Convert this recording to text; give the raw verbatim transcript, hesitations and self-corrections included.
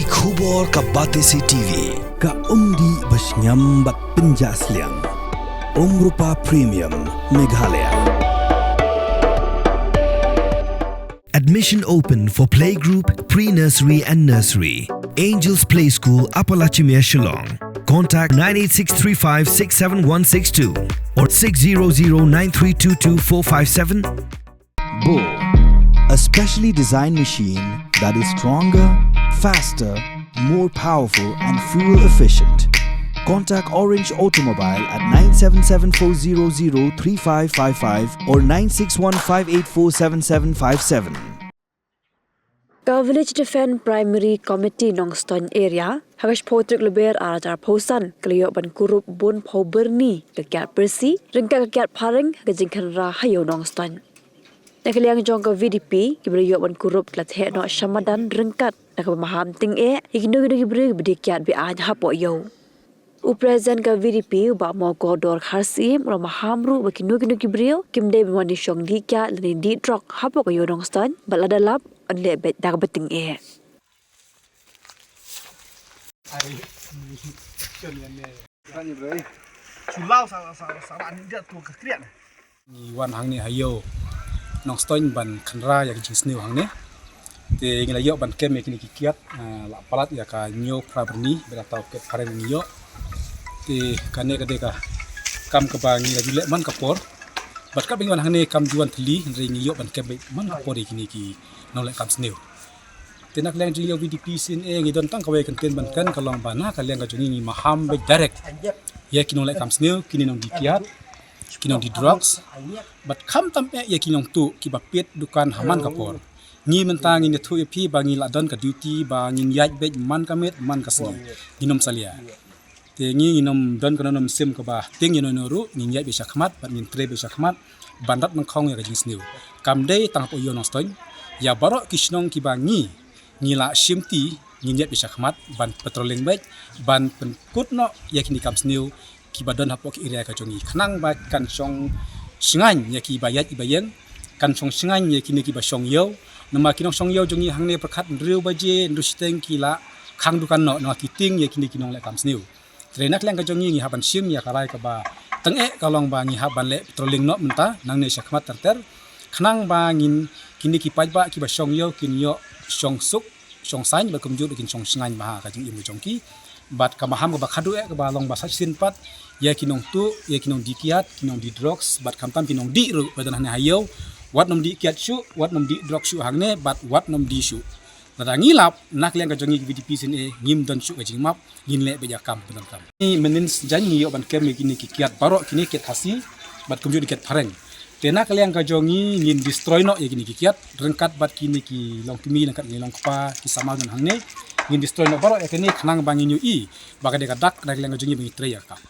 Khubor ka Batesi T V, ka umdih ba shngiam bad pynjah sliang. Umrupa Premium, Meghalaya. Admission open for playgroup, pre-nursery and nursery. Angels Play School, Upper Lachimia, Shillong. Contact nine eight six three five six seven one six two or six zero zero nine three two two four five seven. Bull, a specially designed machine that is stronger, faster, more powerful, and fuel efficient. Contact Orange Automobile at nine seven seven four zero zero three five five five or nine six one five eight four seven seven five seven. Ka Village Defence Primary Committee Nongstoiñ Area, ha ka shiphew tarik Lber ar hajar arphew san, ka la ïoh ban kurup bun phew byrni ka kiad Persi, ryngkat ka kiad phareng, ka jingkhynra ha ïew Nongstoiñ. Na ka liang jong ka V D P, kiba la ïoh ban kurup ki la theh noh sha madan ryngkat na kaba maham tyngeh ïa kino kino ki briew kiba dei kiad be-aiñ hapoh ïew. U President ka V D P, u Bah Mawkordor Kharsyiem, u la maham ruh ba kino kino ki briew kim dei ban wan ïashong dih kiad lane dih drok hapoh ka ïew Nongstoiñ, bad lada lap yn leh beit da kaba tyngeh. Ngi wan hangne ha ïew Nongstoiñ ban khynra ïa ka jingsniew hangne. Te ngi la ïoh ban kem ïa kine ki kiad, ah, la palat ïa ka hynñiew phra byrni, bad da u kiad phareng ngi ïoh. Te kane ka dei ka kam kaba ngi la ju leh man ka por. Bad katba ngi wan hangne kam ju wan thylli, hynrei ngi ïoh ban kem beit man ka por ïa kine ki nongleh kam sniew. Te na ka liang jong ïew V D P C N A ngi don tang kawei ka kyntien ban kren, ka long ba na ka liang ka jong ngi, ngi maham beit direct ïa ki nongleh kam sniew, kine nongdih kiad, ki nongdih drugs, bad khamtam eh ïa ki nongtuh kiba peit dukan ha man ka por. Ngi mynta ngin ïathuh ïa phi ba ngi la don ka duty ba ngin ïaid beit man ka miet man ka sngi, ngin ym salia. Te ngi ngin ym don kano kano mynsiem kaba tieng ïa no ïa no ruh, ngin ïaid beit sha khmat bad ngin trei beit sha khmat ban rat nyngkong ïa ka jingsniew. Kam dei tang hapoh ïew Nongstoiñ, ïa baroh ki shnong kiba ngi, ngi la shimti, ngin ïaid beit sha khmat ban patrolling beit, ban pynkut noh ïa kine ki kam sniew kiba don hapoh ki area ka jong ngi, khnang ba kan shong shngaiñ ïa kiba ïaid kiba ïeng, kan shong shngaiñ ïa kine kiba shong ïew. Namar ki nongshong ïew jong ngi hangne pyrkhat hynriew baje, hynriew shiteng ki la khang dukan noh, namar ki tieng ïa kine ki nongleh kam sniew. Te na ka liang ka jong ngi, ngi hap ban shim ïa ka rai kaba tyngeh, ka long ba ngi hap ban leh patrolling noh mynta nangne sha khmat ter ter, khnang ba ngin, kine ki paidbah kiba shong ïew kin ïoh shong suk shong saiñ bad kumjuh kin shong shngaiñ bha ha ka jingim ka jong ki. Bad ka maham kaba khadduh eh kaba long ba sa shisien pat ïa ki nongtuh, ïa ki nongdih kiad, ki nongdih drugs bad khamtam ki nongdih ruh ba don hangne ha ïew. Wat nym dih kiad shuh, wat nym dih drugs shuh hangne, bad wat nym dih shuh. Lada ngi lap, na ka liang ka jong ngi ka V D P C N A ngim don shuh ka jingmap, ngin leh beit ïa ka kam pyndonkam. Ngi mynnin jaiñ ngi ïoh ban kem ïa kine ki kiad baroh, kine kiad Khasi bad kumjuh ki kiad phareng. Te na ka liang ka jong ngi ngin destroy noh ïa kine ki kiad ryngkat bad kine ki longkmie, ryngkat kine ki longkpa, ki samla don hangne. Ngin destroy noh baroh ïa kine khnang ba ngin ïohi ba ka dei ka dak, na ka liang ka jong ngi ba ngin trei ïa ka kam.